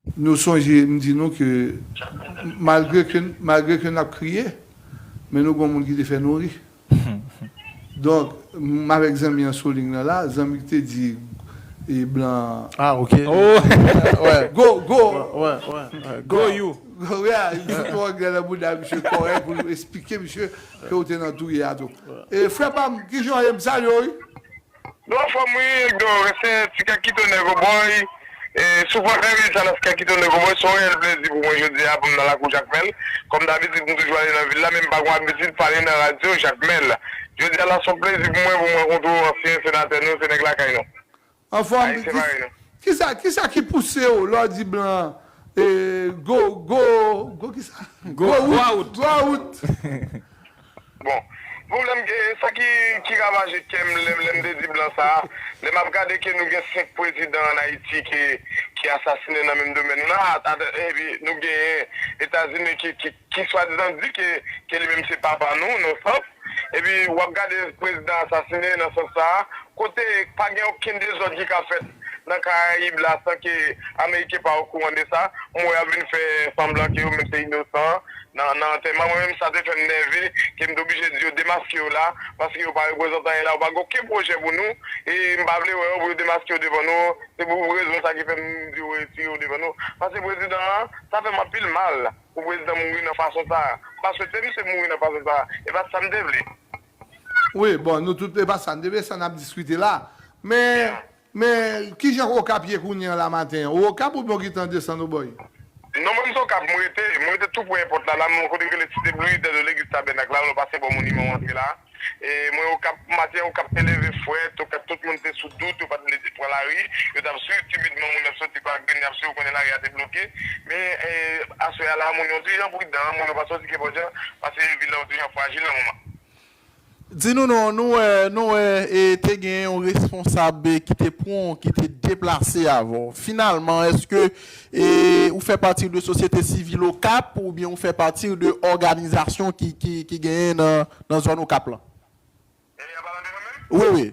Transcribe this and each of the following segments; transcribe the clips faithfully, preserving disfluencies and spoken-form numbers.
Nou sonje m di nou ke malgre ke, malgre ke n ap kriye, men nou gen yon moun ki te fè nou ri. Donk, m avèk zanmi an sou liy nan la, zanmi ki te di e blan. Ah, ok. Oh! Ouais. Go, go! Ouais, ouais, ouais. Go you! Go, yeah, li fout yon anglè nan bouda misye kòrèk pou l esplike misye ke ou te nan touye a tou. E frè pa m, kijan w ye? M salye w, wi. Bon, anfòm wi, Egdo, se ti kèk ki tounen Cowboy. E, soufrans fè vil sa nan ti kèk ki tounen Cowboy, se yon reyèl plezi pou mwen jodi a pou m nan lakou Jakmèl. Kòm dabitid, m toujou ale nan vil la, men m pa gen abitid pale nan radyo Jakmèl. Jodi a la, se yon plezi pou mwen pou m rankontre w, ansyen senatè nou, se nèg lakay nou. Anfòm, Ayisyen ki, parèy nou. Kisa, kisa ki pouse w lè w di blan, e, go, go, go kisa? Go, go out. Go out. Bon, pwoblèm, e, sa ki, ki ravaje kè m lè, lè m te di blan sa a, lè m ap gade ke nou gen senk prezidan ann Ayiti ki, ki asasinen nan menm domèn nan, a, a, epi nou genyen Etazini ki, ki, ki swadizan di ke, ke li menm se papa nou, nan sans, epi w ap gade prezidan asasinen nan sans sa a, kote pa gen okenn dezòd ki ka fèt nan Karayib la san ke Ameriken pa okouran de sa. M wè y ap vin fè sanblan ke yo menm se inosan nan, nan antèman. Mwen menm, sa te fè m nève ke m te oblije di yo demaske yo la, paske yo pa reprezante anyen la, yo pa gen okenn pwojè pou nou, e m pa vle wè yo pou yo demaske yo devan nou. Se pou rezon sa ki fè m di yo retire yo devan nou. Paske prezidan an, sa fè m anpil mal pou prezidan mouri nan fason sa a. M pa swete misye mouri nan fason sa a. E pa sa m te vle. Wi, bon, nou tout, e pa sa n te vle, sa n ap diskite la. Men, men, kijan Okap ye kounye an la maten an? Ou Okap oubyen w gentan desann Obòy? Non, mwen m se Okap, mwen rete, mwen rete tou pre èpòt la, la, mwen kote ki rele Site Bri, dèyè legliz Tabènak la, lè w pase bò moniman w antre la. E mwen Okap, maten an, Okap te leve frèt, Okap tout moun te sou dout, yo pa t vle pran lari, yo t ap swiv timidman moun y ap soti pa grenn, y ap swiv, ou konnen lari a te bloke. Men, e, aswè a la, moun yo ti jan pridan, moun yo pa soti kenpòt jan, paske vil la yon ti jan frajil nan moman. Di nou non, nou wè, nou wè, e, te gen yon responsab, e, ki te pran, ki te deplase avè w. Finalman, èske, e, ou fè pati de sosyete sivil Okap oubyen ou fè pati de òganizasyon ki, ki, ki genyen nan, nan zòn Okap lan? E, ap pale de mwen menm? Wi, wi.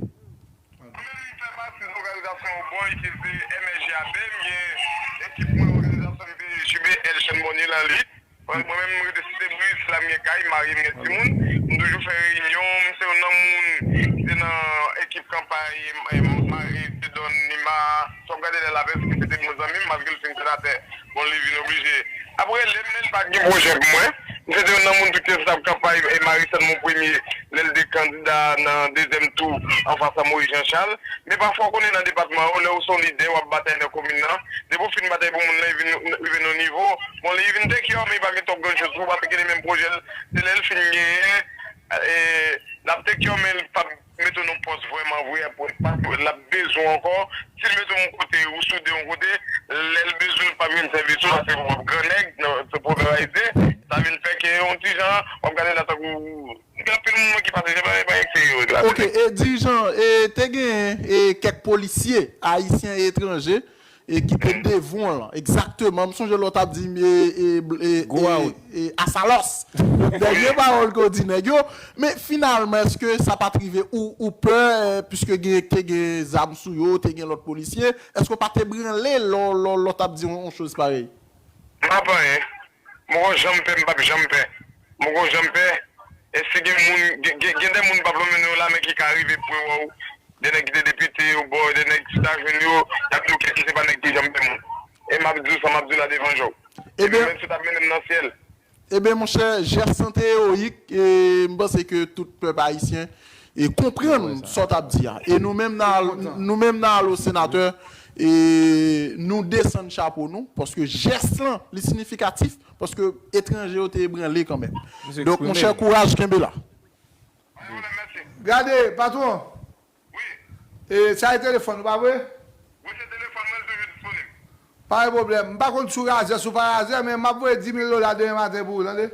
Mwen menm, m fè pati de òganizasyon Obòy ki se M S G A B, m gen ekip mwen òganizasyon ki se J B L Jèn Bònye lan li. Mwen, mwen menm, mwen rete Site Bri, se la m gen kay, m marye, m gen timoun. M toujou fè reyinyon, m se youn nan moun ki te nan ekip kanpay, e, Marie Dieudonne Nima, si w ap gade lè lapè, se te bon zanmi m, malgre l fin senatè, bon, li vin oblije. Apre, lè m, lè l pa t gen pwojè pou mwen, m se te youn nan moun tou ki te sot ap kanpay, e, Marie Sainte Mon Premier, lè l te kandida nan dezyèm tou, anfas a Moïse Jean Charles. Men pafwa, w konnen nan depatman yo, lè w se yon lidè, w ap batay nan komin nan, depi w fin batay pou moun nan, li vin rive nan nivo, bon, li vin take care, men li pa gen twòp grann choz pou w, paske li menm pwojè l, se lè l fin genyen, e, l ap take care, men l p ap mete w nan pòs vrèman vrè, pou, pa, l ap bezwen w ankò. Si l mete w yon kote, ou soude yon kote, lè l bezwen w, l p ap jwenn sèvis ou, paske w ap gran nèg, nan, se pwovèb ayisyen, sa vin fè ke yon ti jan, w ap gade la tankou, gen anpil moun ki pase, se pa, se pa ekseri yo, la. Ok, e dirijan, e te gen, e kèk polisye ayisyen e etranje, e ki te devan w lan, egzakteman. M sonje lè w t ap di, e, e, e, Go e, out. E, Asalòs. Dènye pawòl ke w di nèg yo. Men finalman, èske sa pa t rive ou, ou pè, e, piske gen, te gen zam sou yo, te gen lòt polisye, èske w pa t ebranle lè w, lè w, lè w t ap di yon, yon choz parèy? M pa pè anyen. M poko janm pè, m p ap janm pè. M poko janm pè. E si gen moun, gen, gen, gen de moun m p ap lonmen non yo la, men ki ka rive pre wè w. De nèg ki te depite yo, bò, de nèg si w ta jwenn yo, y ap di w kèk ki se pa nèg ki janm pè moun. E m ap di w sa m ap di w la devan je w. Ebyen, menm si w t ap mennen m nan syèl. Ebyen, monchè, jès lan te ewoyik, e m panse ke tout pèp ayisyen e konprann sa w t ap di a. E nou menm nan, nou menm nan Alo Senatè, e nou desann chapo nou, paske jès lan, li siyifikatif, paske etranje yo te ebranle kanmenm. Donk, monchè, kouraj, kenbe la. Gade, patwon. Wi. E, sa e telefòn ou, pa vre? Wi, se telefòn mwen, l toujou disponib. Pa gen pwoblèm. M pa konn si w razè, si w pa razè, men m ap voye dis mil dola demen maten pou ou, tande?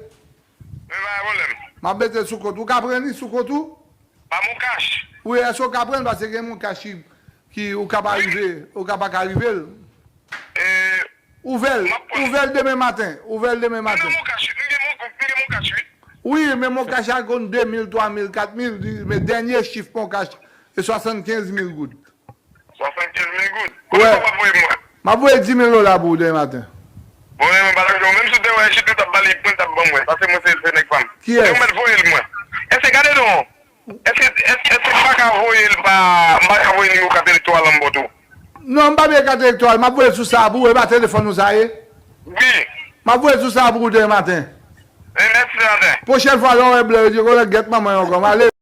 Men pa gen pwoblèm. M ap mete l sou kont ou. Ou ka pran li sou kont ou? Pa MonCash. Wi, èske w ka pran l? Paske gen MonCash ki, ki ou ka pa rive, ou ka pa ka rive l. E, Ouvè l, ouvè l demen maten, ouvè l demen maten. M gen MonCash, m gen Mon, m gen MonCash, wi. Wi, men MonCash a konn de mil, twa mil, kat mil, men dènye chif MonCash, se swasannkenz mil goud. Swasannkenz mil goud? Konbyen w ap voye mwen? M ap voye dis mil dola pou ou demen maten. Bon, men mwen pa lakjan. Menm si w te wè Chito t ap ba li, mwen t ap ban mwen. Paske mwen se, se nèg pa m. Kiyès? Ou mèt voye l mwen. Èske gade non? Èske, èske, èske m pa ka voye l pa, m pa ka voye nimewo kat elektoral la m ba w tou? Non, m pa bezwen kat elektoral. M ap voye l sou sa pou ou. E pa telefòn ou sa ye? Wi. M ap voye l sou sa pou ou demen maten. E mèsi, Senatè. Pwochèn fwa, lè w wè blè, yo di, "Konnen gèt manman yo ankò." M ale.